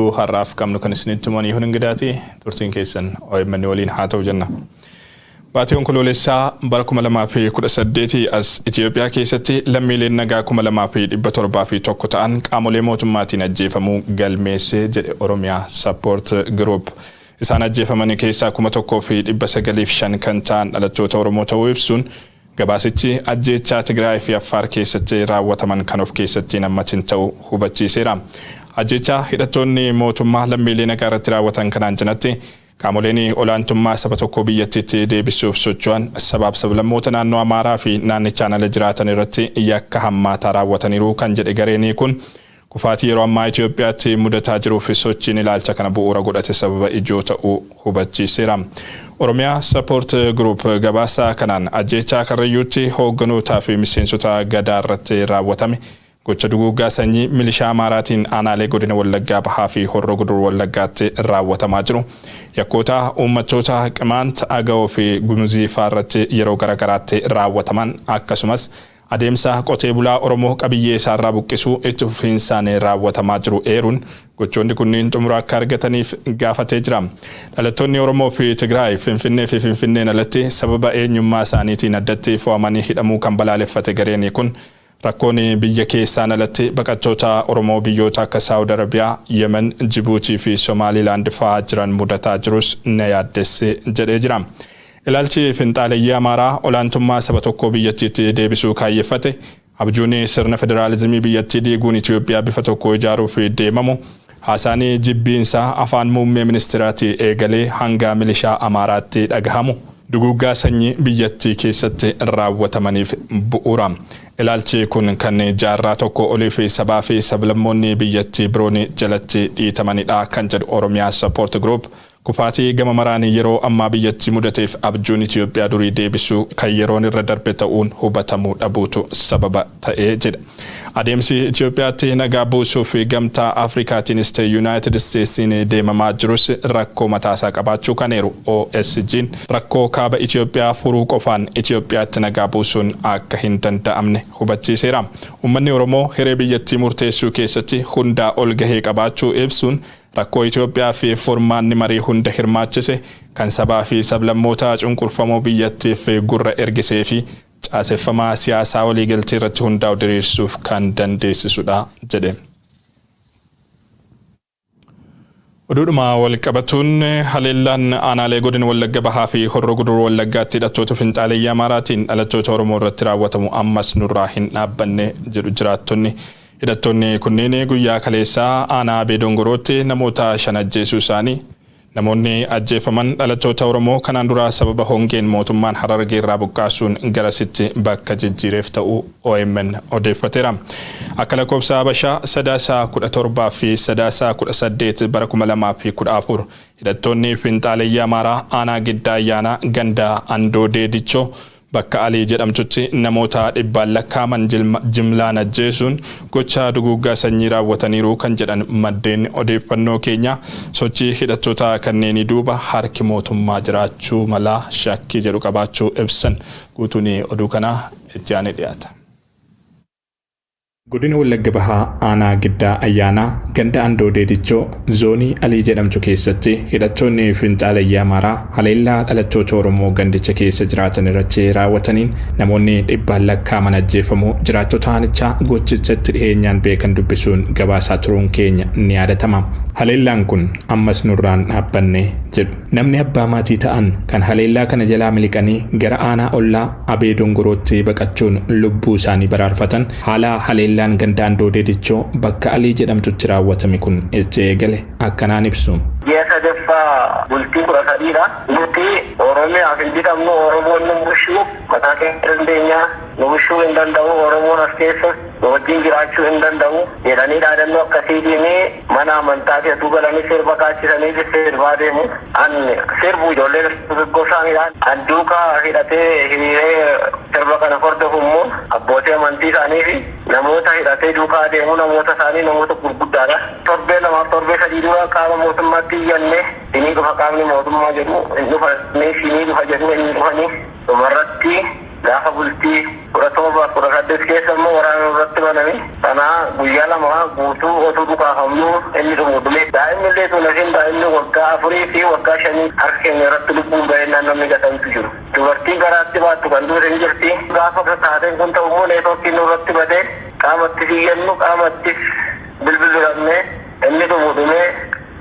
Oduu har'aaf qabnu kan isinitti himan Yihuun Ingidaati. Turtiin keessan OMN waliin haa ta'u jenna. Baatii Onkoloolessaa bara 2018 as Itoophiyaa keessatti lammiileen nagaa 2701 ta'an qaamolee mootummaatiin ajjeefamuu galmeesse jedhe Oromiyaa Support Group. Isaan ajjeefaman keessaa 1905 kan ta'an dhalattoota Oromoo ta'uu ibsuun, gabaasichi ajjeechaa Tigraay fi Affaar keessatti raawwataman kan of keessatti hin hammatin ta'uu hubachiiseera. Ajjeechaa hidhattoonni mootummaa lammiilee nagaa irratti raawwatan kanaan cinatti, qaamoleen olaantummaa saba tokkoo biyyattiitti deebisuuf socho'an sabaaf sablammoota naannoo Amaaraa fi naannichaan ala jiraatan irratti yakka hammaataa raawwataniiru kan jedhe gareen kun, kufaatii yeroo ammaa Itoophiyaatti mudataa jiruuf sochiin ilaalcha kana bu'uura godhate sababa ijoo ta'uu hubachiiseera. Oromiyaa Support Group gabaasa kanaan ajjeechaa Karrayyuutti hoogganootaa fi miseensota Gadaa irratti raawwatame, gocha duguuggaa sanyii milishaa Amaaraatiin aanaalee godina Wallaggaa Bahaa fi Horroo Guduruu Wallaggaatti raawwatamaa jiru, yakkoota uummattoota Qimaant, Agawoo fi Gumuzii fa'aa irratti yeroo garaagaraatti raawwataman, akkasumas adeemsa qotee bulaa Oromoo qabiyyee isaarraa buqqisuu itti fufiinsaan raawwatamaa jiru eeruun, gochoonni kunniin xumura akka argataniif gaafatee jira. Dhalattoonni Oromoo fi Tigraay Finfinnee fi Finfinneen alatti sababa eenyummaa isaaniitiin addatti fo'amanii hidhamuu kan balaaleffate gareen kun, rakkoon biyya keessaan alatti baqattoota Oromoo biyyoota akka Saawud Arabiyaa, Yemen, Jibuutii fi Somaalilaand fa'aa jiran mudataa jirus na yaaddesse jedhee jira. Ilaalchi finxaaleyyii Amaaraa olaantummaa saba tokkoo biyyattiitti deebisuu kaayyeffate, abjuun sirna federaalizimii biyyattii diiguun Itoophiyaa bifa tokko ijaaruuf deemamu, haasaan jibbiinsaa afaan muummee ministiraatii eegalee hanga milishaa Amaaraatti dhagahamu, duguuggaa sanyii biyyattii keessatti raawwatamaniif bu'uura. Ilaalchi kun kan jaarraa tokko olii fi sabaa fi sablammoonni biyyattii biroon jalatti dhiitamanidha kan jedhu Oromiyaa Support Group, kufaatii gama maraan yeroo ammaa biyyattii mudateef abjuun Itoophiyaa durii deebisuu kan yeroon irra darbe ta'uun hubatamuu dhabuutu sababa ta'ee jedha. Adeemsi Itoophiyaatti nagaa buusuu fi Gamtaa Afrikaatiinis ta'e Yuunaayitid Isteetsiin deemamaa jirus rakkoo mataasaa qabaachuu kan eeru OSG'n, rakkoo kaaba Itoophiyaa furuu qofaan Itoophiyaatti nagaa buusuun akka hin danda'amne hubachiiseera. Uummanni Oromoo hiree biyyattii murteessuu keessatti hundaa ol gahee qabaachuu ibsuun, rakkoo Itoophiyaa fi furmaanni marii hunda hirmaachise, kan sabaa fi sablammoota cunqurfamoo biyyattiif gurra ergisee fi caaseffamaa siyaasaa waliigaltee irratti hundaa'u diriirsuuf kan dandeessisudha jedhe. Oduudhuma wal qabatuun, haleellaan aanaalee godina Wallagga Bahaa fi Horroo Guduruu Wallaggaatti hidhattoota finxaaleyyii Amaaraatiin dhalattoota Oromoo irratti raawwatamu ammas nurraa hin dhaabbanne jedhu jiraattonni. Hidhattoonni kunneen guyyaa kaleessaa aanaa Abee Dongorootti namoota 5 ajjeesuu isaanii, namoonni ajjeefaman dhalattoota Oromoo kanaan dura sababa hongeen mootummaan Harargee irraa buqqaasuun garasitti bakka jijjiireef ta'uu OMN odeeffateera. Akka lakkoofsa Habashaa Sadaasa 17 fi Sadaasa 18 bara 2014 hidhattoonni finxaaleyyii Amaaraa aanaa Giddaa Ayyaanaa ganda Andoodee Dichoo bakka Alii jedhamtutti namoota dhibbaan lakkaa'aman jimlaan ajjeesuun gochaa duguuggaa sanyii raawwataniiru kan jedhan maddeen odeeffannoo keenyaa, sochii hidhattoota kanneenii duuba harki mootummaa jiraachuu mala shakkii jedhu qabaachuu ibsan. Guutuun oduu kanaa itti aanee dhiyaata. Godina Wallagga Bahaa Aanaa Giddaa Ayyaanaa ganda Andoodee Dichoo zoonii Alii jedhamtu keessatti hidhattoonni finxaaleyyii Amaaraa haleellaa dhalattoota Oromoo gandicha keessa jiraatan irratti raawwataniin namoonni dhibbaan lakkaa'aman ajjeefamuu jiraattota aanichaa gochichatti dhiyeenyaan beekan dubbisuun gabaasaa turuun keenya ni yaadatama. Haleellaan kun ammas nurraan dhaabbanne jedhu. Namni abbaa maatii ta'an kan haleellaa kana jalaa miliqanii gara aanaa ollaa Abee Dongorootti baqachuun lubbuu isaanii baraarfatan, haala haleellaan ganda Andoodee Dichoo bakka Alii jedhamtutti raawwatame kun itti eegale akkanaan ibsu. Ji'a sadaffaa bultii 13dha. Nuti Oromiyaaf hin bitamnu, Oromoon nu bulchuu mataa keenya dandeenya, nu bulchuu hin danda'u, Oromoon as keessa nu wajjin jiraachuu hin danda'u jedhanii dhaadannoo akkasiitiin mana amantaa keessuu galanii sirba kaachisanii sirbaa deemu. An sirbu ijoollee dargaggoo isaaniidha. An duukaa hidhatee hiriiree sirba kana hordofu immoo abbootii amantii isaanii fi namoota hidhatee duukaa deemu namoota isaanii namoota gurguddaadha. Torbee 2f torbee 3 dura qaama mootummaatti iyyanne, sinii dhufa qaamni mootummaa jedhu hin dhufanii, sinii dhufa jedhu hin dhufanii, dhumarratti Gaafa bultii 17, 18 keessa immoo waraana irratti baname. Sanaa guyyaa 2 guutuu otuu dhukaafamnu inni dhumu dhume. Daa'imni illee tun asiin daa'imni waggaa 4 fi waggaa 5 harka keenya irratti lubbuun bahennaan namni gatantu jiru. Dubartiin garaatti baattu kan duute ni jirti. Gaafa taateen kun ta'u immoo neetwoorkiin nurratti badee qaamatti iyyannu, qaamattis bilbilu dhabne, inni dhumu dhume.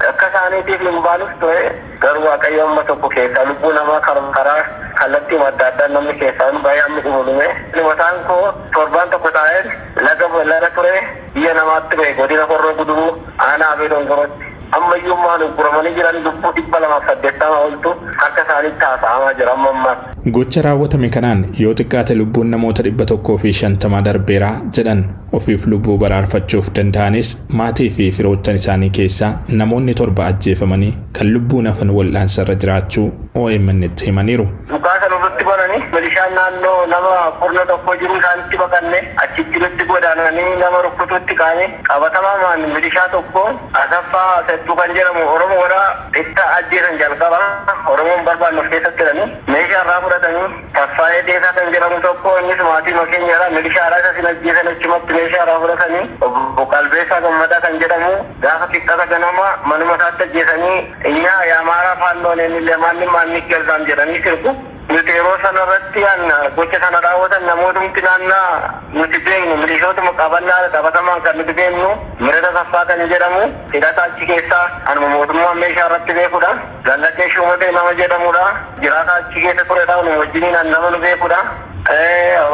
Akka isaaniitiif hin baanus ture, garuu Waaqayyo amma tokko keessaa lubbuu namaa karaa kallattii adda addaan namni keessaa hin bahee hammi dhumu dhume. Mataan koo torbaan tokko taa'een laga laga ture, biyya namaatti bahe, godina Horroo Guduruu aanaa Abee Dongorootti. Ammayyuu immoo ugguramanii jiran lubbuu 280 oltu harka isaaniitti haasa'amaa jira amma ammaatti. Gocha raawwatame kanaan yoo xiqqaate lubbuun namoota 150 darbeera jedhan. Ofiif lubbuu baraarfachuuf danda'anis maatii fi firoottan isaanii keessaa namoonni 7 ajjeefamanii kan lubbuun hafan wal'aansarra jiraachuu OMN itti himaniiru. Dhukaasa nurratti bananii, milishaan naannoo nama kurna tokko jiru isaanitti baqanne, achitti nutti godaananii nama rukkutuutti kaane. Qabatamaan milishaa tokko Asaffaa Settuu kan jedhamu Oromoodha itti ajjeesan. Jalqaba Oromoon barbaannu of keessatti jedhanii meeshaa irraa fudhatanii. Tasfaayee Deesaa kan jedhamu tokko, innis maatii makeenyadha, milishaadha, isa sin ajjeesan, achumatti meeshaa irraa fudhatanii. Obbo Qalbeessaa Gammadaa kan jedhamu gaafa Kibxata ganama manuma isaatti ajjeesanii, እኛ የአማራ ፋኖ ነን ለማንም አንገዛም jedhanii sirbu. Nuti yeroo sana irratti gocha sana raawwatan namootumti naannaa nuti beeknu, milishootuma qabannaa qabatamaan kan nuti beeknu, Mirata Saffaa kan jedhamu hidhata achi keessaa anuma mootummaan meeshaa irratti beekudha. Zallaqee Shumatee nama jedhamudha. Jiraata achi keessa turedha. Nu wajjiniin nama nu beekudha.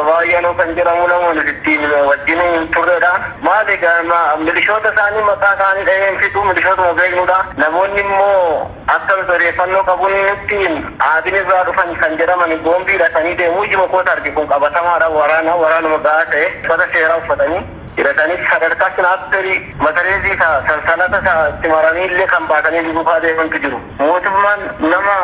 Baay'anuu kan jedhamu nama nuti ittiin wajjin turredha. Maali, milishoota isaanii maqaa isaanii dhaheen fidu, milishootuma beeknudha. Namoonni immoo akka nuti odeeffannoo qabuun nutti aadin irraa dhufan kan jedhaman boombii hidhatanii deemuu ijuma koota arge. Kun qabatamaadha, waraana waraanuma gahaa ta'e, uffata seeraa uffatanii hidhatanii sadarkaa sinaapperii matareezii sansalata itti maranii illee kan baatanii duukaa deemantu jiru. Mootummaan nama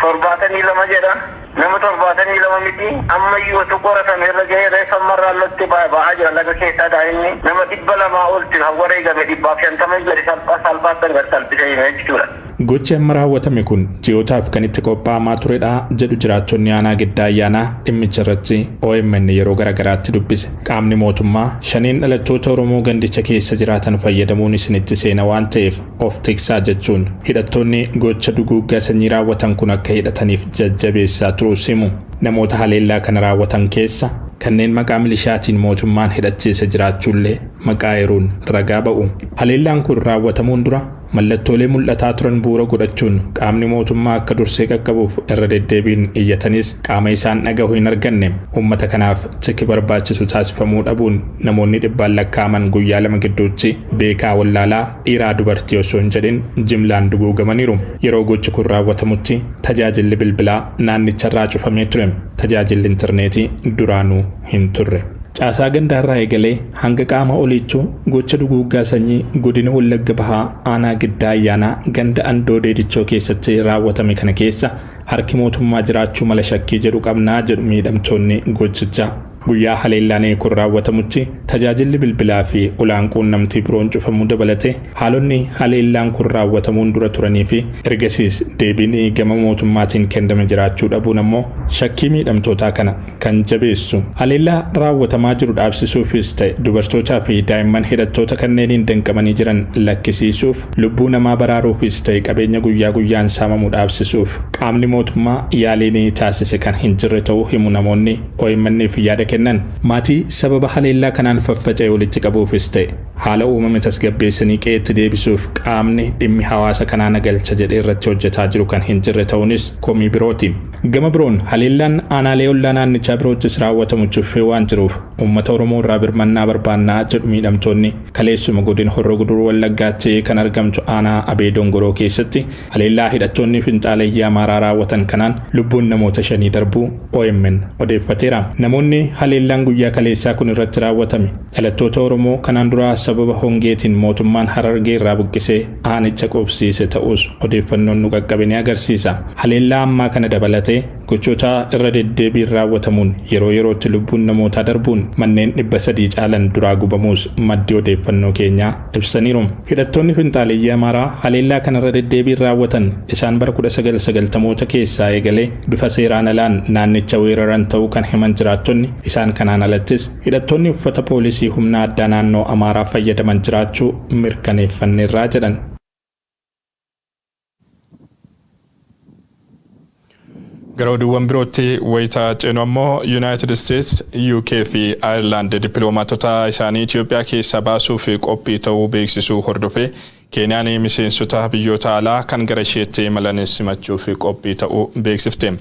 72 jedha. Nama 72 miti, ammayyuu osoo qoratame irra gahee reeffa ammarraallatti ba'aa jira laga keessaa. Daa'imni nama 200 olti wareegame, 150 gadi salphaa salphaatti gad salphisee hime jechuudha. Gochi amma raawwatame kun ji'ootaaf kan itti qophaa'amaa turedha jedhu jiraattonni aanaa Giddaa Ayyaanaa dhimmicha irratti OMN yeroo garaagaraatti dubbise. Qaamni mootummaa shaniin dhalattoota Oromoo gandicha keessa jiraatan fayyadamuun isinitti seena waan ta'eef of tiksaa jechuun hidhattoonni gocha duguuggaa sanyii raawwatan kun akka hidhataniif jajjabeessaa turuus himu. Namoota haleellaa kana raawwatan keessa kanneen maqaa milishaatiin mootummaan hidhachiise jiraachuullee maqaa eeruun ragaa ba'u. Haleellaan kun raawwatamuun dura mallattoolee mul'ataa turan bu'uura godhachuun qaamni mootummaa akka dursee qaqqabuuf irra deddeebiin iyyatanis qaama isaan dhagahu hin arganne. Uummata kanaaf tiki barbaachisu taasifamuu dhabuun namoonni dhibbaan lakkaa'aman guyyaa 2 gidduutti beekaa wallaalaa, dhiiraa dubartii osoo hin jedhin jimlaan duguugamaniiru. Yeroo gochi kun raawwatamutti tajaajilli bilbilaa naannicharraa cufamee ture. Tajaajilli intarneetii duraanuu hin turre. Caasaa gandaarraa eegalee hanga qaama oliichuu gocha duguuggaa sanyii godina Wallagga Bahaa aanaa Giddaa Ayyaanaa ganda Andoo Deedichoo keessatti raawwatame kana keessa harki mootummaa jiraachuu mala shakkii jedhu qabnaa jedhu miidhamtoonni gochichaa. Guyyaa haleellaan kun raawwatamutti tajaajilli bilbilaa fi ulaan quunnamtii biroon cufamuu dabalatee haalonni haleellaan kun raawwatamuun dura turanii fi ergasiis deebiin gama mootummaatiin kenname jiraachuu dhabuun ammoo shakkii miidhamtootaa kana kan jabeessu. Haleellaa raawwatamaa jiru dhaabsisuufis ta'e dubartootaa fi daa'imman hidhattoota kanneeniin danqamanii jiran lakkisiisuuf, lubbuu namaa baraaruufis ta'e qabeenya guyyaa guyyaan saamamu dhaabsisuuf qaamni mootummaa yaaliin taasise kan hin jirre ta'uu himu namoonni OMN'f yaada kennan. Maatii sababa haleellaa kanaan faffaca'e walitti qabuufis ta'e haala uumame tasgabbeessanii qe'eetti deebisuuf qaamni dhimmi hawaasa kanaa nagalcha jedhee irratti hojjetaa jiru kan hin jirre ta'uunis komii birooti. Gama biroon haleellaan aanaalee ollaa naannichaa biroottis raawwatamu cuffee waan jiruuf uummata Oromoo irraa birmannaa barbaannaa jedhu miidhamtoonni. Kaleessuma godina Horroo Guduruu Wallaggaatti kan argamtu aanaa Abee Dongoroo keessatti haleellaa hidhattoonni finxaaleeyyii Amaaraa raawwatan kanaan lubbuun namoota 5 darbuu OMN odeeffateera. Namoonni haleellaan guyyaa kaleessaa kun irratti raawwatame dhalattoota Oromoo kanaan dura sababa hongeetiin mootummaan Harargee irraa buqqisee aanicha qubsiise ta'us odeeffannoon nu qaqqabe ni agarsiisa. Haleellaa ammaa kana dabalatee Gochoota irra deddeebiin raawwatamuun yeroo yerootti lubbuun namootaa darbuun manneen 300 caalan duraa gubamuus maddi odeeffannoo keenyaa ibsaniiru. Hidhattoonni finxaaleeyyii Amaaraa haleellaa kanarra deddeebiin raawwatan isaan bara 1990moota keessaa eegalee bifa seeraan alaan naannicha weeraran ta'uu kan himan jiraattonni, isaan kanaan alattis hidhattoonni uffata poolisii humna addaa naannoo Amaaraa fayyadaman jiraachuu mirkaneeffanneerraa jedhan. Gara oduuwwan birootti wayita ceenu ammoo, Yuunaayitid Isteets, UK fi Ayirlaand dippiloomaatota isaanii Itoophiyaa keessaa baasuuf qophii ta'uu beeksisuu hordofee, Keeniyaan miseensota biyyoota alaa kan gara isheetti imalan simachuuf qophii ta'uu beeksifte.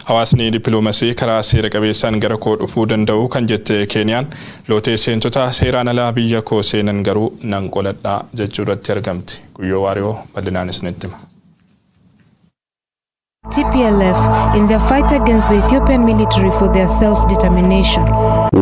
Hawaasni dippiloomasii karaa seera qabeessaan gara koo dhufuu danda'u kan jette Keeniyaan, lootee seentota seeraan alaa biyya koo seenan garuu nan qoladhaa jechuu irratti argamti. Guyyoo Waariyoo bal'inaan isinitti hima. TPLF in their fight against the Ethiopian military for their self-determination.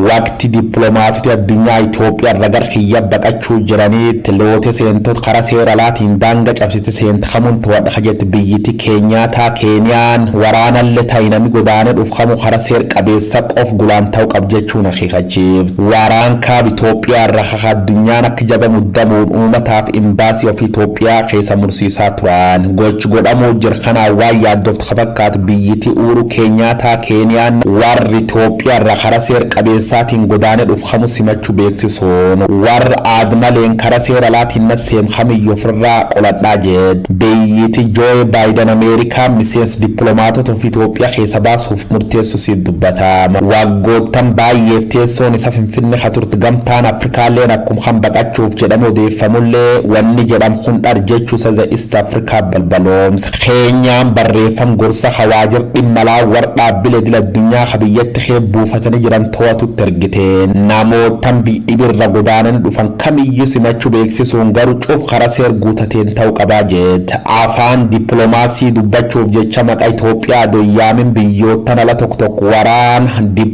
Waqti dippiloomaatota addunyaa Itoophiyaa irra gara kiyya baqachuu jiraniitti loote seentota karaa seera alaatiin daanga cabsite seentakamuun to'adha jetti biyyiti Keenyaataa. Keeniyaan waraanallee ta'e namni godaanee dhufkamu karaa seer qabeessa qof gulaan ta'uu qab jechuun akeekachiif. Waraan kaaba Itoophiyaa irra kaka addunyaan akka jaba muddamuun uummataaf imbaasii ofii Itoophiyaa keessa mursiisaa turan. Gochi godhamuu jira kanaan waan yaaddoftu fakkaatu biyyiti Uhuru Keenyaataa. Keeniyaan warri Itoophiyaa irra karaa seer qabeessaatiin godaanee dhufkamu simachuu beeksisuun, warra aadmaleen karaa seera alaatiin nasseem kamiyyuu ofirraa qoladhaa jedhe. Biyyiti Jooye Baayiden Ameerikaa miseensa dippiloomaatota ofii Itoophiyaa keessa baasuuf murteessu siif dubbatama. Waggoottan baay'eef teessoon isa Finfinnee ka turte Gamtaan Afrikaalleen akkuma kan baqachuuf jedhame odeeffamullee, wanni jedhamu kun dhar jechuusa The East Africa balbaloomsa. Keenyaan barreeffam gorsa hawaajir dhimma alaa warra dhaabbilee idil addunyaa ka biyyatti kee buufatanii jiran to'atutti ergite. Namootan dhibirra godaanan dhufan kamiyyuu simachuu beeksisuun, garuu cuuf karaa seer guutateen ta'uu qabaa jette. Afaan dippiloomaasii dubbachuuf jecha maqaa Itoophiyaa doyyaamin biyyoottan ala tokko tokko waraan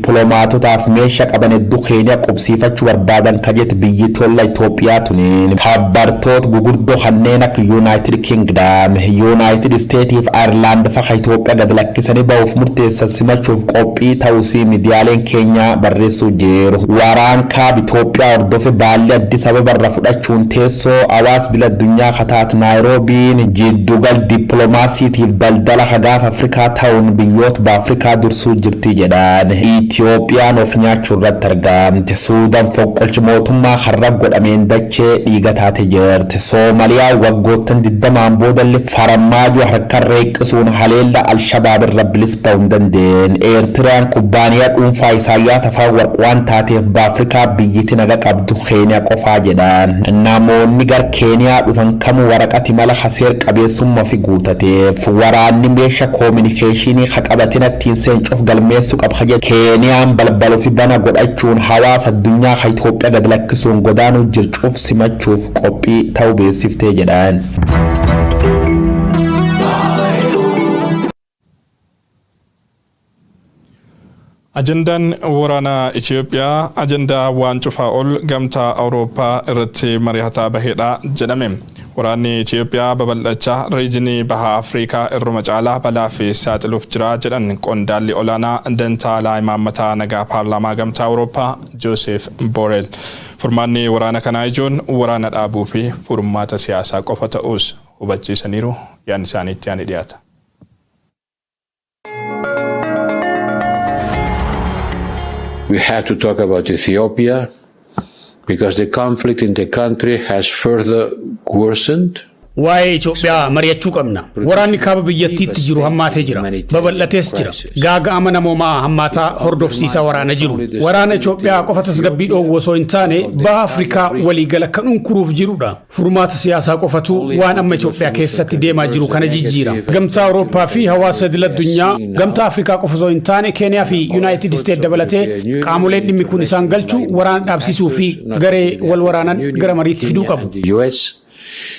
dippiloomaatotaaf meeshaa qaban hedduu Keeniyaa qubsiifachuu barbaadan kajet biyyi tolla Itoophiyaa tuniin. Kabbartoota gugurdoo kanneen akka United Kingdom, United States fi Ireland fa'a Itoophiyaa gad lakkisanii ba'uuf murteessan simachuuf qophii ta'uusii miidiyaaleen keenya barreessuu jiru. Waraan kaaba Itoophiyaa hordofe baalli Addis Ababa irra fudhachuun teessoo hawaasa idil addunyaa kataat Naayiroobiin jiddugal dippiloomaasiitiif daldala hagaaf Afrikaa ta'uun biyyoota Afrikaa dursuu jirti jedhan. Itoophiyaan of nyaachuu irratti argamti. Suudaan fonqolchi mootummaa har'a godhameen dachee dhiiga taate jirti. Soomaliyaa waggoottan 20n boodallee farammaajuu harkaan reeqqisuun haleella Alshabaab irra bilis ba'uu hin dandeenye. Eertiraan kubbaaniyaa dhuunfaa Isaayyaas Afawarq waan taateef Afrikaa biyyiti naga qabdu Keeniyaa qofaa jedhan. Namoonni gar Keeniyaa dhufan kamuu waraqati mala haseer qabeessummaa fi guutateef waraanni meeshaa koominikeeshinii haqabatin ittiin seencuuf galmeessuu qaba jedhe. Keeniyaan balbaluu fi bana godhachuun hawaasa addunyaa ka Itoophiyaa gad lakkisuun godaanuu jircuuf simachuuf qophii ta'uu beeksiftee jedhan. Ajandaan waraanaa Itoophiyaa ajandaa waan cufaa ol Gamtaa Awurooppaa irratti mari'ataa bahedha jedhame. Waraanni Itoophiyaa babal'achaa riijinii baha Afrikaa irruma caalaa balaa fi saaxiluuf jira jedhan qondaalli olaanaa dantaa alaa imaammataa nagaa paarlaamaa Gamtaa Awurooppaa Joosef Boreel. Furmaanni waraana kanaa ijoon waraana dhaabuu fi furmaata siyaasaa qofa ta'us hubachiisaniiru. Yaadni isaanii itti aani dhiyaata. We have to talk about Ethiopia because the conflict in the country has further worsened. Waa'ee Itoophiyaa mari'achuu qabna. Waraanni kaaba biyyattiitti jiru hammaatee jira. Babal'atees jira. Gaaga'ama namoomaa hammaataa hordofsiisaa waraana jiru. Waraana Itoophiyaa qofa tasgabbii dhoowwu osoo hin taane, baha Afrikaa waliigala kan unkuruuf jirudha. Furmaata siyaasaa qofatu waan amma Itoophiyaa keessatti deemaa jiru kana jijjiira. Gamtaa Awurooppaa fi hawaasa idil addunyaa, Gamtaa Afrikaa qofa osoo hin taane Keeniyaa fi Yuunaayitid Isteet dabalatee qaamoleen dhimmi kun isaan galchu waraana dhaabsisuu fi garee wal waraanan gara mariitti fiduu qabu. The US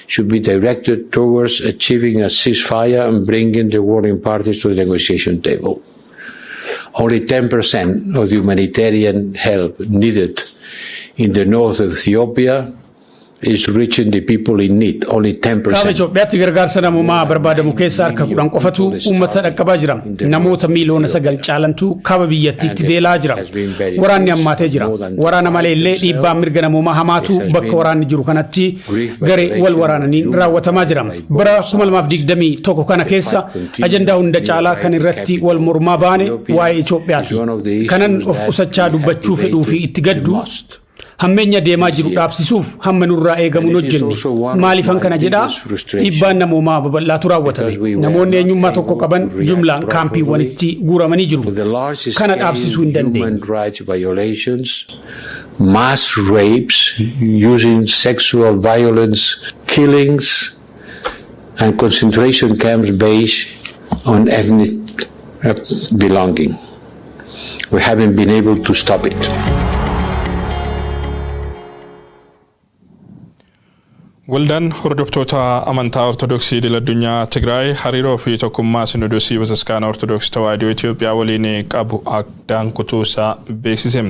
should be directed towards achieving a ceasefire and bringing the warring parties to the negotiation table. Only 10% of the humanitarian help needed in the north of Ethiopia is reaching the people in need, only 10%. Kaaba Itoophiyaatti gargaarsa namoomaa barbaadamu keessaa harka 10 qofatu uummata dhaqqabaa jira. Namoota miiliyoona 9 caalantu kaaba biyyattiitti beelaa jira. Waraanni hammaatee jira. Waraana malee illee dhiibbaan mirga namoomaa hamaatu bakka waraanni jiru kanatti garee wal waraananiin raawwatamaa jira. Bara 2021 kana keessa ajandaa hunda caalaa kan irratti wal mormaa baane waa'ee Itoophiyaati. Kanan of qusachaa dubbachuu fedhuu fi itti gaddu, hammeenya deemaa jiru dhaabsisuuf hamma nurraa eegamu hojjenne. Maaliifan kana jedhaa? Dhiibbaan namoomaa babal'aatu raawwatame. Namoonni eenyummaa tokko qaban jumlaan kaampiiwwanitti guuramanii jiru. Kana dhaabsisuu hin dandeenye. Mass rapes using sexual violence, killings, and concentration camps based on ethnic belonging. We haven't been able to stop it. Waldaan hordoftoota amantaa Ortodoksii idil addunyaa Tigraay hariiroo fi tokkummaa Sinodosii Bataskaana Ortodoksii Tawaahidoo Itoophiyaa waliin qabu addaan kutuusaa beeksise.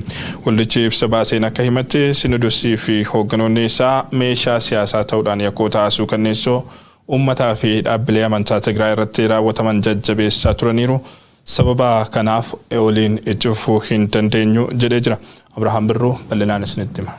Waldichi ibsa baaseen akka himatti, Sinodosii fi hoogganoonni isaa meeshaa siyaasaa ta'uudhaan yakkoota suukanneessoo uummataa fi dhaabbilee amantaa Tigraay irratti raawwataman jajjabeessaa turaniiru. Sababa kanaaf waliin itti fufuu hin dandeenyu jedhee jira. Abrahaam Birruu bal'inaan isinitti hima.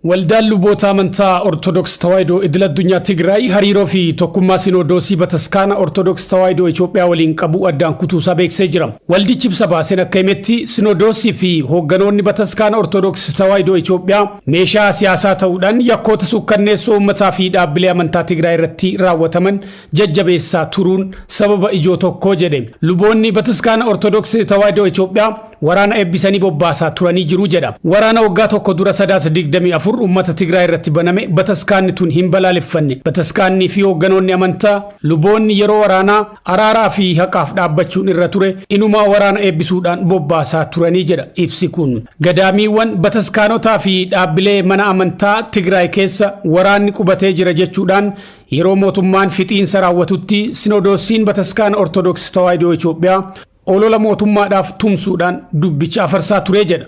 Waldaan luboota amantaa Ortodoks Tawaahidoo idil addunyaa Tigraay hariiroo fi tokkummaa Sinodoosii Bataskaana Ortodoks Tawaahidoo Itoophiyaa waliin qabu addaan kutuusaa beeksisee jira. Waldichi ibsa baaseen akka himetti, Sinodoosii fi hoogganoonni Bataskaana Ortodoks Tawaahidoo Itoophiyaa meeshaa siyaasaa ta'uudhaan yakkoota suukkanneessoo uummataa fi dhaabbilee amantaa Tigraay irratti raawwataman jajjabeessaa turuun sababa ijoo tokko jedhe. Luboonni Bataskaana Ortodoks Tawaahidoo Itoophiyaa waraana eebbisanii bobbaasaa turanii jiru jedha. Waraana waggaa tokko dura Sadaasa 24 uummata Tigraay irratti baname bataskaanni tun hin balaaleffanne. Bataskaannii fi hoogganoonni amantaa, luboonni, yeroo waraanaa araaraa fi haqaaf dhaabbachuun irra ture, inumaa waraana eebbisuudhaan bobbaasaa turanii jedha ibsi kun. Gadaamiiwwan bataskaanotaa fi dhaabbilee mana amantaa Tigraay keessa waraanni qubatee jira jechuudhaan yeroo mootummaan fixiinsa raawwatutti, Sinodoosiin Bataskaana Ortodoksii Tawaahidoo Itoophiyaa olola mootummaadhaaf tumsuudhaan dubbicha afarsaa ture jedha.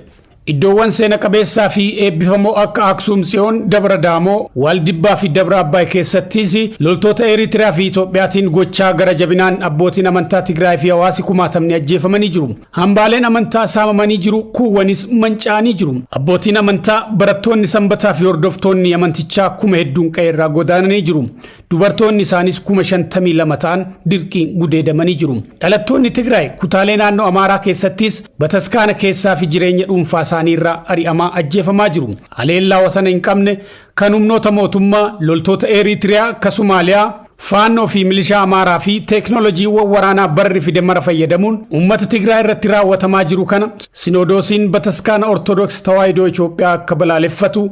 Iddoowwan seena qabeessaa fi eebbifamoo akka Aksuum Tsiyoon, Dabra Daamoo, Waldibbaa fi Dabra Abbaay keessattis loltoota Eritiriyaa fi Itoophiyaatiin gochaa gara jabinaan abbootiin amantaa Tigraay fi hawaasi kumaatamni ajjeefamanii jiru. Hambaaleen amantaa saamamanii jiru, kuuwwanis manca'anii jiru. Abbootiin amantaa, barattoonni sanbataa fi hordoftoonni amantichaa kuma hedduun qe'eerraa godaananii jiru. Dubartoonni isaanis 52,000 ta'an dirqiin gudeedamanii jiru. Dhalattoonni Tigraay kutaalee naannoo Amaaraa keessattis bataskaana keessaa fi jireenya dhuunfaa isaanii irraa ari'amaa ajjeefamaa jiru. Haleellaa wasana hin qabne kan humnoota mootummaa, loltoota Eritiriyaa, ka Somaaliyaa, Faannoo fi milishaa Amaaraa fi teeknooloojiiwwan waraanaa barri fide mara fayyadamuun uummata Tigraay irratti raawwatamaa jiru kana Sinodoosiin Bataskaana Ortodoks Tawaahidoo Itoophiyaa akka balaaleffatu,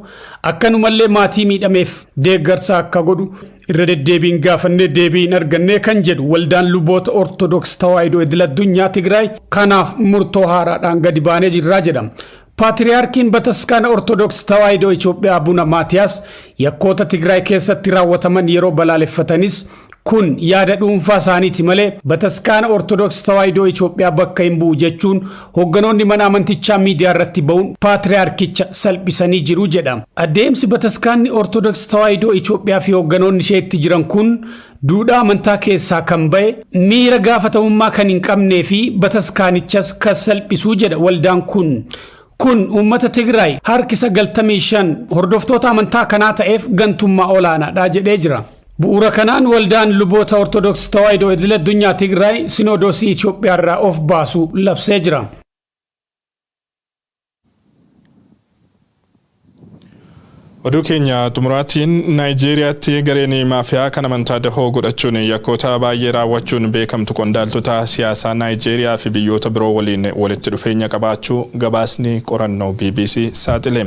akkanumallee maatii miidhameef deeggarsa akka godhu irra deddeebiin gaafannee deebii hin arganne kan jedhu waldaan luboota Ortodoks Tawaahidoo idil addunyaa Tigraay, kanaaf murtoo haaraadhaan gadi baanee jirraa jedha. Paatriyaarkiin Bataskaana Ortodoks Tawaahidoo Itoophiyaa Abuna Maatiyaas yakkoota Tigraay keessatti raawwataman yeroo balaaleffatanis, kun yaada dhuunfaa isaaniiti malee Bataskaana Ortodoks Tawaahidoo Itoophiyaa bakka hin bu'u jechuun hoogganoonni mana amantichaa miidiyaa irratti ba'uun paatriyaarkicha salphisanii jiru jedha. Adeemsi Bataskaanni Ortodoks Tawaahidoo Itoophiyaa fi hoogganoonni ishee itti jiran kun duudhaa amantaa keessaa kan ba'e, miira gaafatamummaa kan hin qabnee fi bataskaanichas kan salphisuu jedha waldaan kun. Kun uummata Tigraay harki 95 hordoftoota amantaa kanaa ta'eef gantummaa olaanaadha jedhee jira. Bu'uura kanaan waldaan luboota Ortodoks Tawaahidoo idil addunyaa Tigraay Sinodoosii Itoophiyaa irraa of baasu labsee jira. Oduu keenya xumuraatiin, Naayijeeriyaatti gareen maafiyaa kan amantaa dahoo godhachuun yakkoota baay'ee raawwachuun beekamtu qondaaltota siyaasaa Naayijeeriyaa fi biyyoota biroo waliin walitti dhufeenya qabaachuu gabaasni qorannoo BBC saaxile.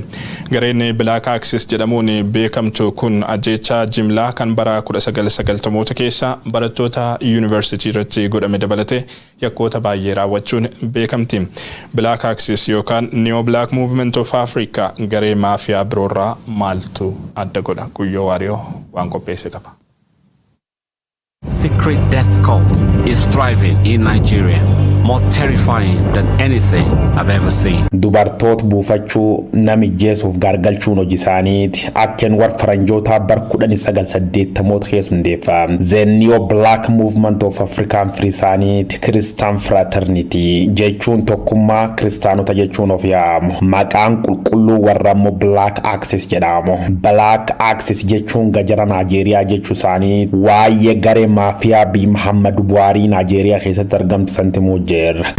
Gareen Black Axis jedhamuun beekamtu kun ajjeechaa jimlaa kan bara 1990moota keessa barattoota yuunivarsiitii irratti godhame dabalatee yakkoota baay'ee raawwachuun beekamti. Black Axis yookaan Neo Black Movement of Africa garee maafiyaa biroorraa maaltu adda godha? Guyyoo Waariyoo waan qopheesse qaba. Secret death cult is thriving in Nigeria. More terrifying than anything I've ever seen. Dubartoota buufachuu, nama ijjeesuuf gaargalchuun hojii isaaniiti. Akkeen war faranjootaa bar 1980moota keessa hundeeffame. The New Black Movement of African Free isaaniiti. Christian Fraternity jechuun tokkummaa kiristaanota jechuun of yaamu. Maqaan qulqulluu warra immoo Black Axis jedhamu. Black Axis jechuun gajara Naajeeriyaa jechuu isaanii. Waa'ee garee maafiyaa biyya Muhammadu Buhaarii Naajeeriyaa keessatti argamtu santimuu jirra.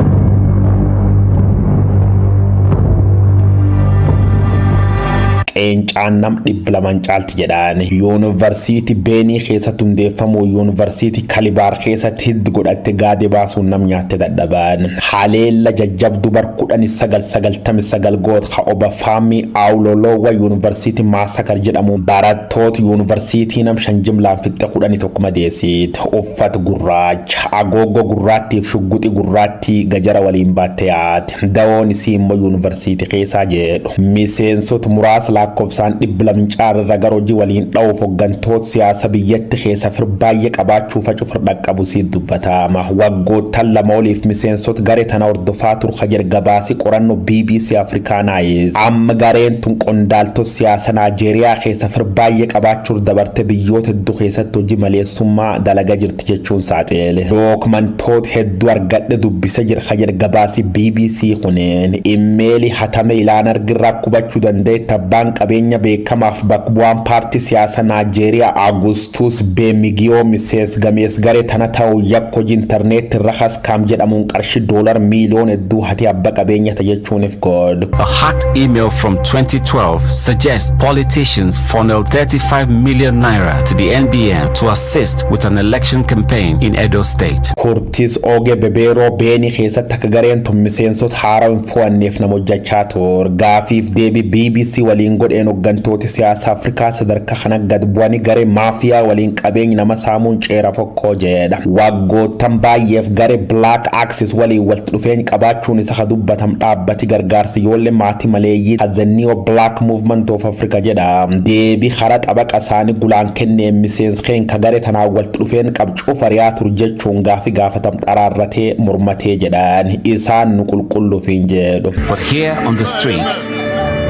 Qeencaan nam 200 caalti jedhaan. Yuunivarsiitii Beenii keessatti hundeeffamu Yuunivarsiitii Kalibaar keessatti hiddi godhatte gaadee baasuun nam nyaatte dadhaban. Haleella jajjabduu bar 1999 goota Obafaamii Awulolowwa Yuunivarsiitii Maasakar jedhamu barattoota yuunivarsiitii nam 5 jimlaan fixxe 11 madeessiit. Uffata gurraacha, agoogoo gurraattiif shugguxii gurraattii gajara waliin baatte yaate. Dawoon isii immoo yuunivarsiitii keessaa jedhu. Miseensota muraasa lakkoofsaan 200 caarra gara hojii waliin dha'uuf hooggantoota siyaasa biyyatti keessa fir baay'ee qabaachuu facufir dhaqqabu siit dubbatama. Waggoottan 2 oliif miseensota garee tana hordofaa turka gabaasi qorannoo BBC Afrikaanaayis. Amma gareen tun qondaaltota siyaasa Naajeeriyaa keessa fir baay'ee qabaachuuf dabarte biyyoota hedduu keessatti hojii maleessummaa dalagaa jirti jechuun saaxile. Dookumantoota hedduu argadhe dubbisa jira gabaasi BBC kuneen immeelii hatame ilaan argirraa qubachuu danda'e abbaan qabeenya beekamaaf bakka bu'aan paartii siyaasa Naajeeriyaa Agustus Beemigiyoo miseensa gamees garee tana ta'u yakka hojii intarneetii irra haskaam jedhamuun qarshii doolar miiliyoona hedduu hatee abba qabeenya jechuunif godhu. A hacked email from 2012 suggests politicians funneled 35 million naira to the NBM to assist with an election campaign in Edo State. Kurtis Oge Bebeeroo Beenii keessatti akka gareen tun miseensota haaraa hin fo'anneef nama hojjechaa ture. Gaafiif deebii BBC waliin godheen hooggantooti siyaasa Afrikaa sadarkaa kana gad bu'anii garee maafiyaa waliin qabeenya nama saamuun ceera fokkoo jedha. Waggoottan baay'eef garee Black Axis waliin walitti dhufeenya qabaachuun isa ka dubbatam dhaabbati gargaarsa ijoollee maatii maleeyyii The New Black Movement of Africa jedha. Deebii karaa xabaqa isaanii gulaan kenneen miseensa keenya garee tanaan walitti dhufeen qabcuuf ari'aa turu jechuun gaafi gaafatam xaraarratee mormatee jedhan isaan nu qulqulluuf hin jedhu. But here on the streets,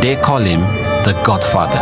they call him the Godfather.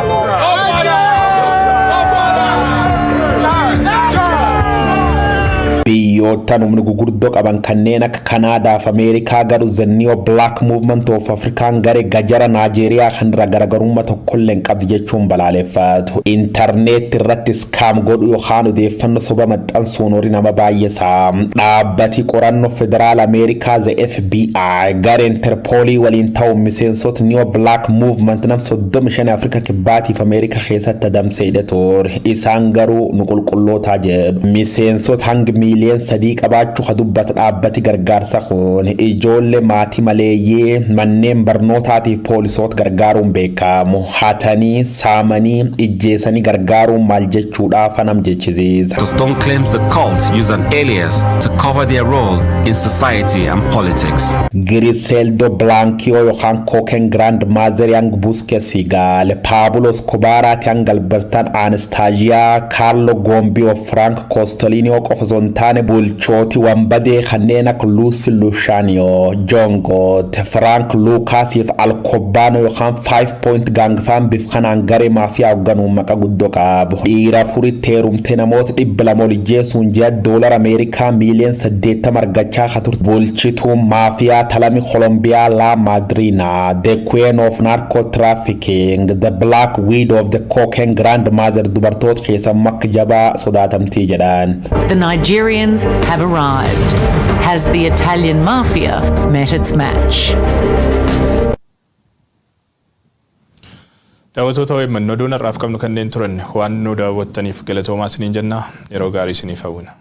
Biyyoottan humna gurguddoo qaban kanneen akka Kanaadaa fi Ameerikaa garuu The New Black Movement of African garee gajara Naajeeriyaa kan irraa garaagarummaa tokkollee hin qabdi jechuun balaaleffatu. Intarneetii irratti scam godhu yookaan odeeffannoo soba maxxansuun horii nama baay'ee saama. Dhaabbati qorannoo federaala Ameerikaa The FBI garee Interpoolii waliin ta'uun miseensota New Black Movement nam 35 Afrika Kibbaatiif Ameerikaa keessatti adamsee hidhe ture. Isaan garuu nu qulqullootaa jedhu. Miseensota hangi miiliyoona 3 qabaachuu ka dubbata dhaabbati gargaarsa kun ijoollee maatii maleeyyii manneen barnootaatiif poolisoota gargaaruun beekamu. Hatanii, saamanii, ijjeesanii gargaaruun maal jechuudhaaf nam jechisiisa. The Stone claims the cult used an alias to cover their role in society and politics. Griseldo Blanquio yookaan Cocaine Grand Mother Young Busque Sigal, Pablo Escobar hanga Albertan Anastasia, Carlo Gombio, Frank Costolinio qofa osoo hin taane bulchooti wanbadee kanneen akka Lucy Luciano, John Gotti, Frank Lucas fi Alcobano yookaan Five Point Gang faan bif kanaan garee maafiyaa hoogganuun maqaa guddoo qabu. Dhiira afuritti heerumtee namoota 200 ol ijjeesuun ji'a doolara Ameerikaa miiliyoona 80 argachaa ka turte bulchituun maafiyaa talami Kolombiyaa La Madrina, the Queen of Narco Trafficking, the Black Widow of the Cocaine Grandmother dubartoota keessa makka jabaa sodaatamtii jedhan. The Nigerians have arrived. Has the Italian mafia met its match? Daawwattoota OMN, oduun har'aaf qabnu kanneen turan. Waan nu daawwattaniif galatoomaa isiniin jenna. Yeroo gaarii isiniif hawwina.